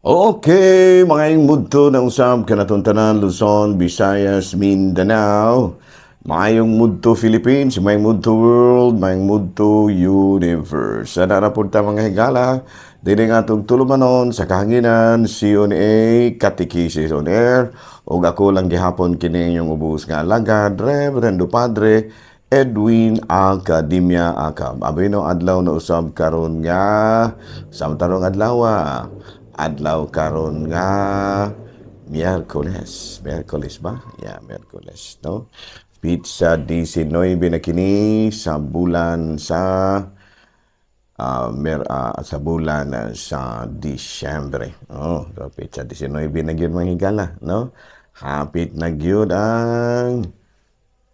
Okay, maayong mudto na usab kanatong tanan, Luzon, Visayas, Mindanao. Maayong mudto Philippines, maayong mudto world, maayong mudto universe. Sa naa ra pud ta, mga higala, diri nga atong tulumanon sa kahanginan, CNA, Catechesis on Air, ug ako lang gihapon kini inyong ubos nga alagad, Reverendo Padre Edwin Academia Acab. Abino adlaw na usab karon nga samtarong adlaw, adlaw karon nga Miyerkules. Miyerkules ba? Yeah, Miyerkules, no? Petsa 19 na kini sa bulan sa Disyembre. Oh, so petsa 19 na gyud, mga higala, no? Hapit na gyud ang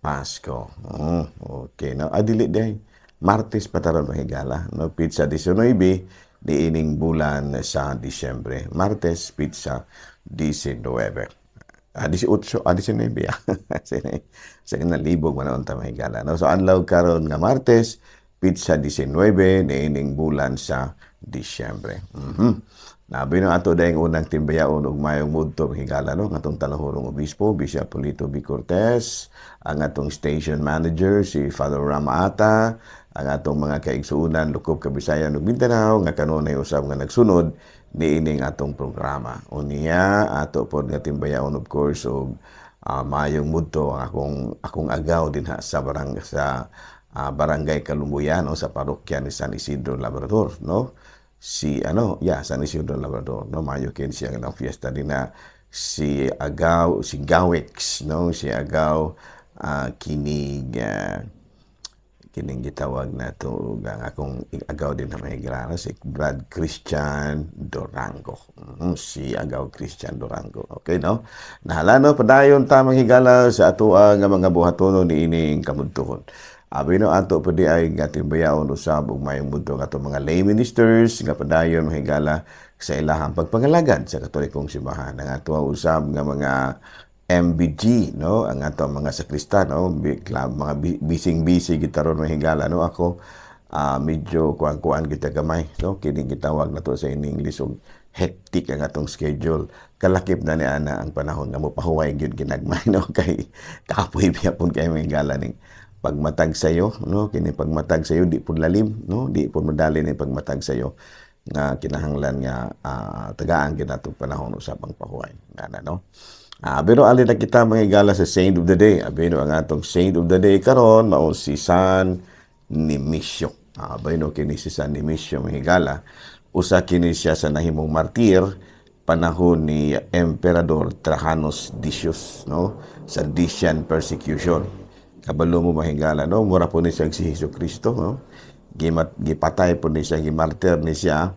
Pasko. Oh, okay, no? Ah, dili diay. Martes pa taron, mga higala, no? Petsa 19 niining bulan sa Disyembre. Martes, petsa 19. Ah, 18, ah, 19. Ah. Sige, nalibog man unta, mga higala, no? So, adlaw karon nga Martes, petsa 19 niining bulan sa Disyembre. Nabi no ato dayong unang timbayaon og mayong mudto, mga higala, no, atong talahurong obispo, Bishop Polito B. Cortez, ang atong station manager si Father Ramaata, ang atong mga kaigsuonan lukop Kabisayan ug Mindanao nga kanunay usab nga nagsunod niining atong programa. Unya ato pod nga timbayaon, of course, og mayong mudto ang akong agaw dinha sa barangay Kalumbuyan o sa parokya ni San Isidro Labrador, no? Si ano, yeah, San Isidro Labrador, no? Mayo kin siya ng fiesta din na si Agaw, si Gawex, no? Si Agaw kinig kining gitawag nato ug ang akong agaw din na may grana, si Brad Christian Durango. Si Agaw Christian Durango. Okay, no? Nahala, no, padayon ta, mga higala, sa atoa nga mga buhatonon niining kamudtuhon. Abi no ato pa diay nga timbayaon usab ug mayong budto nga atong mga lay ministers nga padayon, mga higala, sa ilahang pagpangalagad sa Katolikong Simbahan. Ang ato usab nga mga MBG, no, ang ato mga sakristan, no, mga busy-busy kita ron, mga higala, no. Ako medyo kuan-kuan kita gamay, no, kini gitawag nato sa in English og hectic ang atong schedule. Kalakip na ni ana ang panahon nga mopahuway gyud ginagmay, no, kay kapoy pud kay, mga higala, ning pagmatag sayo, no. Kini pagmatag sayo, di pud lalim, no, di pud madali ni pagmatag sayo nga kinahanglan nga tagaan gyud natong panahon usab ang pahuway ngana, no. Pero alin na kita, mga higala, sa Saint of the Day. Abino ang atong Saint of the Day karon mao si San Nemesio. Abino kini si San Nemesio, mga higala. Usa kini siya sa nahimong martir panahon ni Emperador Trajanus Decius, no, sa Decian persecution. Kabalo mo, mga higala, no, mura po ni siya si Hesus Kristo, no. Gimat gipatay po ni siya, gimartir ni siya,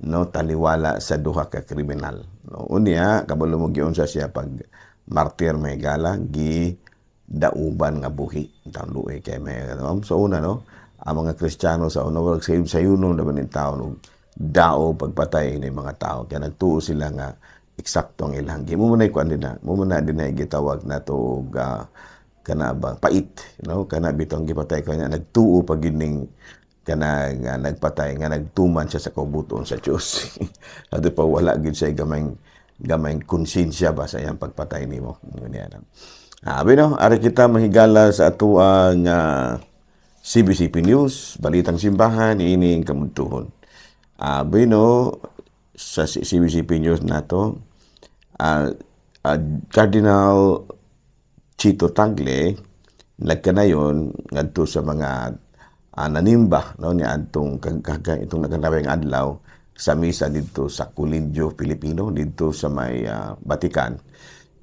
no, taliwala sa duha ka kriminal, no. Unya kabalo mo giunsa siya pag martir, mga higala? Gi dauban nga buhi. Taon luoy kay may no? So una, no, ang mga Kristiyano sa una wag sayunon na ba ning taon og dao pagpatay ni mga tao kaya nagtuo sila nga eksakto ang ilang mo na kuan din na mo na din na gitawag nato og kana bang pait, no, kana bitong gipatay kanya nagtuo pag ning kana nga nagpatay nga nagtuman siya sa kaubuton sa Dios. Adto pa wala gyud siya gamay gamay konsensya ba sa iyang pagpatay nimo. Ngani. Abi no, ari kita, mahigala, sa atuang CBCP News, Balitang Simbahan, ining kamudtuhon. Bueno, sa CBCP News nato, Cardinal Chito Tagle nagkanayon ngadto sa mga nanimba, no, ni adtong itong nagkanabay nga adlaw sa misa didto sa Colegio Filipino didto sa may Vatican,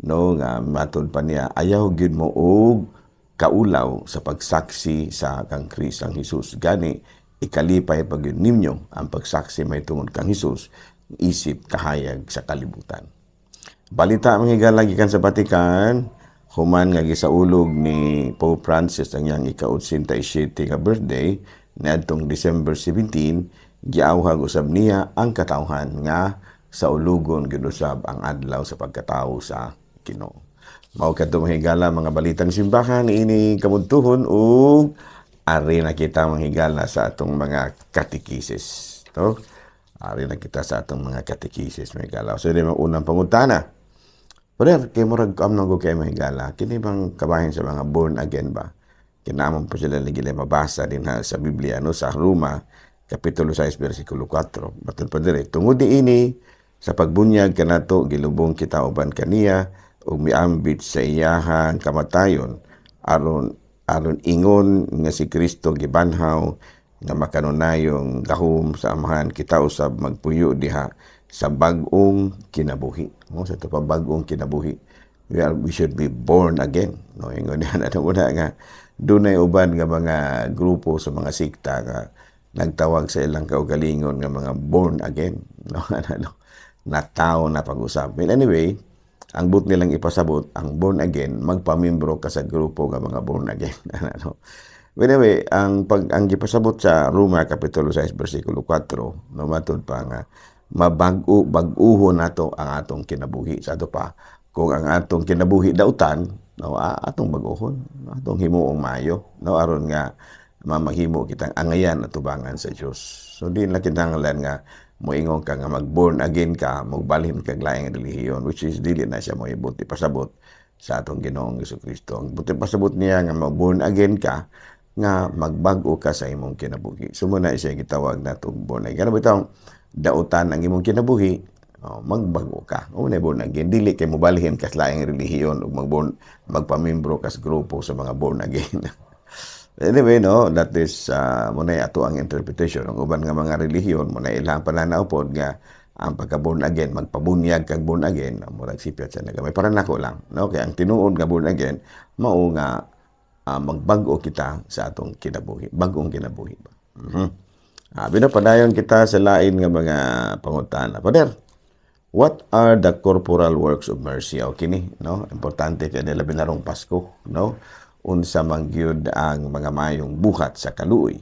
no, nga matud pa niya ayaw gyud mo og kaulaw sa pagsaksi sa kang Kristo ang Jesus, gani ikalipay pa gyud ninyo ang pagsaksi may tungod kang Jesus isip kahayag sa kalibutan. Balita, mga higala, gikan sa Vatican, human nga gisaulog ni Pope Francis ang iyang ika-87 nga birthday niadtong December 17, giawhag usab niya ang katawhan nga saulugon gyud usab ang adlaw sa pagkatawo sa Ginoo. Mao kadto, mga higala, mga balitang simbahan ini kamudtuhon ug ari na kita, mga higala, sa atong mga katekisis. To. Ari na kita sa atong mga katekisis, mga higala. So, ini unang pangutana. Pero kay murag kaam ko kay mga higala, kini bang kabahin sa mga born again ba? Kinamon po sila nagila mabasa din ha sa Biblia, no, sa Roma kapitulo 6 versikulo 4. Matod pa diri, tungod niini, sa pagbunyag kanato gilubong kita uban kaniya ug miambit sa iyahang kamatayon aron aron ingon nga si Kristo gibanhaw nga makanunayong gahom sa Amahan, kita usab magpuyo diha sa bag-ong kinabuhi. No, sa ito pa, bag-ong kinabuhi. We should be born again. No, ingon niya na muna nga dunay uban nga mga grupo sa mga sikta nga nagtawag sa ilang kaugalingon nga mga born again. No, ano, na tao na pag-usap. Well, anyway, ang but nilang ipasabot, ang born again, magpamimbro ka sa grupo nga mga born again. Ano. Well, anyway, ang gipasabot sa Roma kapitulo 6 bersikulo 4, no, matud pa nga mabag-o bag-uho nato ang atong kinabuhi. Sa ato pa, kung ang atong kinabuhi dautan, no, atong bag-uhon, atong himuong maayo, no, aron nga mamahimo kitang angayan at tubangan sa Dios. So di na kinahanglan nga moingon ka nga mag-born again ka, magbalhin kag laing relihiyon, which is dili na siya mo ibot ipasabot sa atong Ginoong Kristo. Ang buti pasabot niya nga mag-born again ka, nga magbag-o ka sa imong kinabuhi. So muna siya gitawag natong born again. Ano bitawng dautan ang imong kinabuhi, oh, magbag-o ka. O na born again, dili kay mobalhin ka sa laing relihiyon ug magborn magpamimbro ka sa grupo sa mga born again. Anyway, no, that is muna ato ang interpretation. Ang uban nga mga relihiyon, muna ilang pananaw pod nga ang pagka born again, magpabunyag kag born again, murag sipyat sa nagamay. Para nako lang, no? Kay ang tinuod nga born again, mao nga magbag-o kita sa atong kinabuhi, bag-ong kinabuhi ba. Binapadayon kita sa lain nga mga pangutana. Pader, what are the corporal works of mercy? O kini, no? Importante kay labi na rong Pasko, no? Unsa man gyud ang mga mayong buhat sa kaluoy?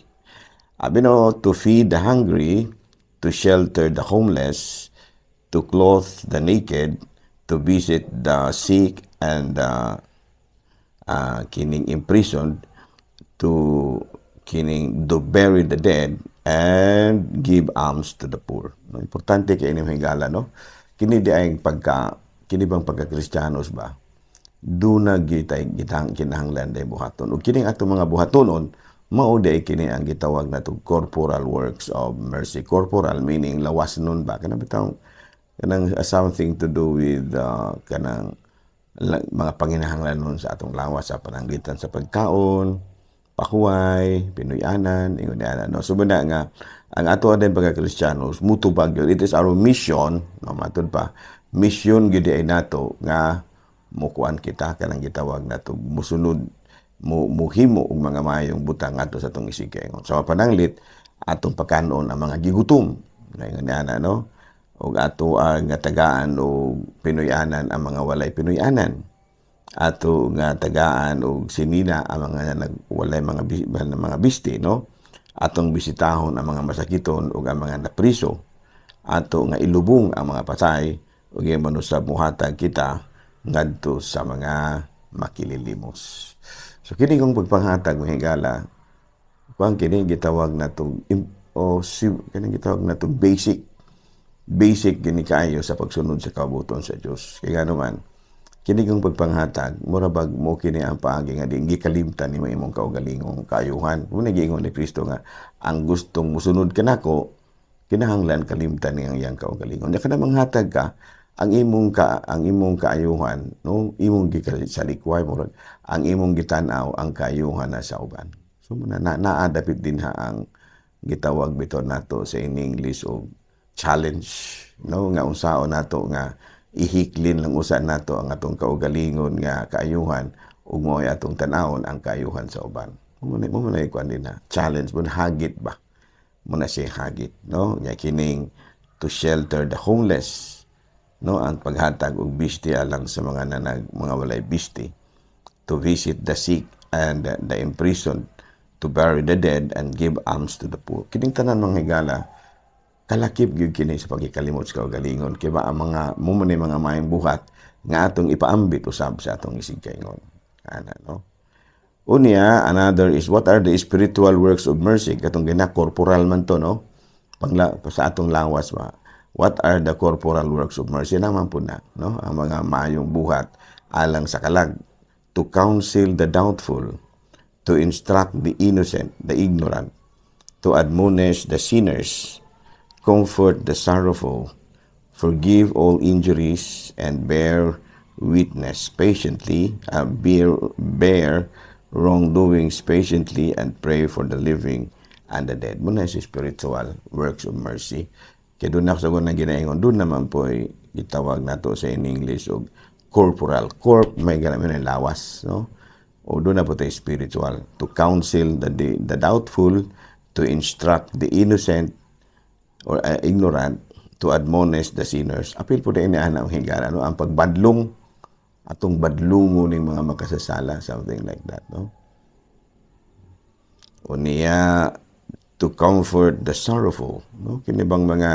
Abi no, to feed the hungry, to shelter the homeless, to clothe the naked, to visit the sick and the kining imprisoned, to kining to bury the dead and give alms to the poor. No, importante kay ini, higala, no. Kini di ay pagka kini bang pagka-Kristiyanos ba? Duna gitay gitang kinahanglan day buhaton. Ug kining atong mga buhatonon mao day kini ang gitawag nato corporal works of mercy. Corporal meaning lawas nun ba, kanang bitawng kanang something to do with kanang mga panginahanglan nun sa atong lawas, sa pananglitan sa pagkaon, pahuway, pinuy-anan, ingon niya, no. So muna nga ang ato din pagka Kristiyanos mutubag yun. It is our mission, no, matud pa, mission gyud ay nato nga mukuan kita kanang gitawag nato musunod mo muhimo og mga maayong butang ato sa atong isig-kaingon. Sa pananglit atong pakanon ang mga gigutom. Ingon niya, no? Ug ato ang nga tagaan og pinuy-anan ang mga walay pinuy-anan. Ato nga tagaan og sinina ang mga nag walay mga bisti, no? Atong bisitahon ang mga masakiton ug ang mga napriso. Ato nga ilubong ang mga patay ug manusab muhatag kita ngadto sa mga makililimos. So kini kong pagpanghatag, mga higala, kuan kini gitawag natong o si kini gitawag natong basic basic gini kaayo sa pagsunod sa kabubut-on sa Dios. Kaya naman kini kong pagpanghatag, mura bag mo kini ang paagi nga di gikalimtan nimo imong kaugalingong kaayuhan. Kung nagiingon ni Kristo nga ang gustong musunod kanako kinahanglan kalimtan niyang iyang kaugalingon. Nya kana manghatag ka ang imong kaayuhan, no, imong gikasalikway, murag ang imong gitan-aw ang kaayuhan na sa uban. So muna na naa dapit din ha ang gitawag bitaw nato sa in English og challenge, no, nga unsaon nato nga ihiklin lang usa nato ang atong kaugalingon nga kaayuhan ug mo'y atong tan-awon ang kaayuhan sa uban. Mo na kuan din na challenge mo, hagit ba mo na siya, hagit, no. Nya kining to shelter the homeless, no, ang paghatag og bisti alang sa mga nanag mga walay bisti, to visit the sick and the imprisoned, to bury the dead and give alms to the poor. Kining tanan, mga higala, kalakip gyud kini sa pagkikalimot sa kaugalingon kay ba ang mga mo man mga maayong buhat nga atong ipaambit usab sa atong isigkaingon ana, no. Unya, another is, what are the spiritual works of mercy? Katong gina corporal man to, no. Pangla, sa atong lawas ba, what are the corporal works of mercy naman po na, no? Ang mga maayong buhat alang sa kalag: to counsel the doubtful, to instruct the innocent, the ignorant, to admonish the sinners, comfort the sorrowful, forgive all injuries, and bear witness patiently, bear wrongdoings patiently, and pray for the living and the dead. Mao na si spiritual works of mercy. Kaya doon na sa nang ginaingon, doon naman po ay gitawag nato sa in English og corporal. Corp, may ganun ang lawas, no? O doon na po tayo spiritual. To counsel the doubtful, to instruct the innocent or ignorant, to admonish the sinners. Apil po din ana ang higala, no? Ang pagbadlong, atong badlungo ning mga makasasala, something like that, no? O niya, to comfort the sorrowful, no? Kini bang mga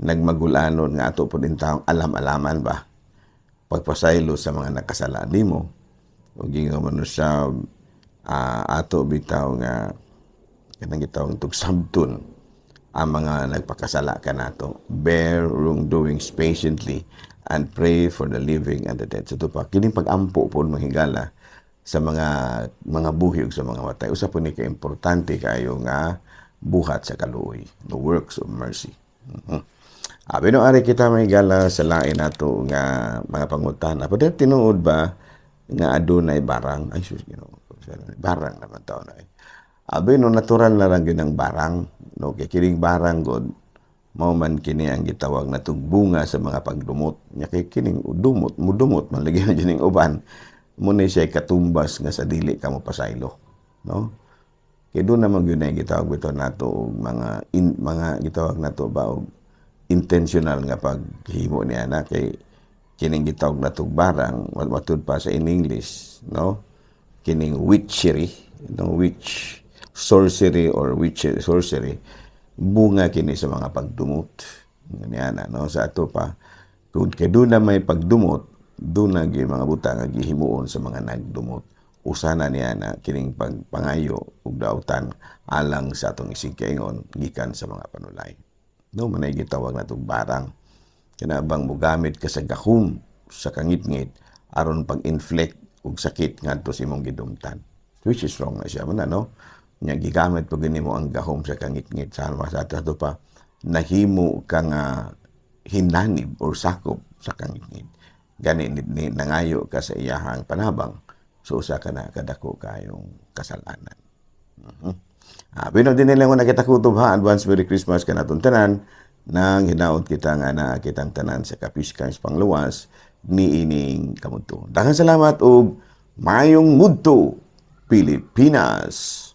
nagmagulanon nga ato po din taong alam-alaman ba? Pagpasaylo sa mga nakasala nimo. O gingon man sa ato bitaw nga kanang gitawag tugsabton ang mga nagpakasala kanato, bear wrongdoings patiently, and pray for the living and the dead. So ito pa, kining pag-ampo po, mga higala, sa mga buhi ug sa mga matay, usa po ni ka importante kayo nga buhat sa kaluoy, the works of mercy. Abi no, ari kita, mga higala, sa lain nato nga mga pangutana. Pwede tinuod ba nga adunay barang? Ay sus, Ginoo. Barang naman taon na eh. Abi no, natural na lang gyud ang barang, no? Kay kining barang god, mao man kini ang gitawag na bunga sa mga pagdumot. Nya kay kining dumot, mudumot man lagi na ning uban. Mo ni siya katumbas nga sa dili ka mo pasaylo, no? Kay doon naman gyud na gitawag bitaw nato og mga gitawag nato ba og intentional nga paghimo niya na kay kining gitawag natog barang, matud pa sa in English, no, kining witchery, no, witch sorcery or witch sorcery, bunga kini sa mga pagdumot niya na, no? Sa ato pa, kung kay doon na may pagdumot, doon na gyud mga butang nga gihimuon sa mga nagdumot. Usa na niya na kining pagpangayo ug dautan alang sa atong isigkaingon gikan sa mga panulay, no? Manay gitawag natong barang, kana bang mogamit ka sa gahom sa kangitngit aron pag-inflict og sakit ngadto sa imong gidumtan, which is wrong na siya man na, no? Nya gigamit pag nimo ang gahom sa kangitngit sa ato pa, nahimo ka nga hinanib or sakop sa kangitngit, gani ni nangayo ka sa iyahang panabang, so usa ka na kadako kayong kasalanan. Bino din nila mo nakita kutob ha. Advance Merry Christmas kanatong tanan, nang hinaot kita nga naa kitang tanan sa kapiskang pangluwas ni ining kamudto. Daghang salamat ug maayong mudto, Pilipinas.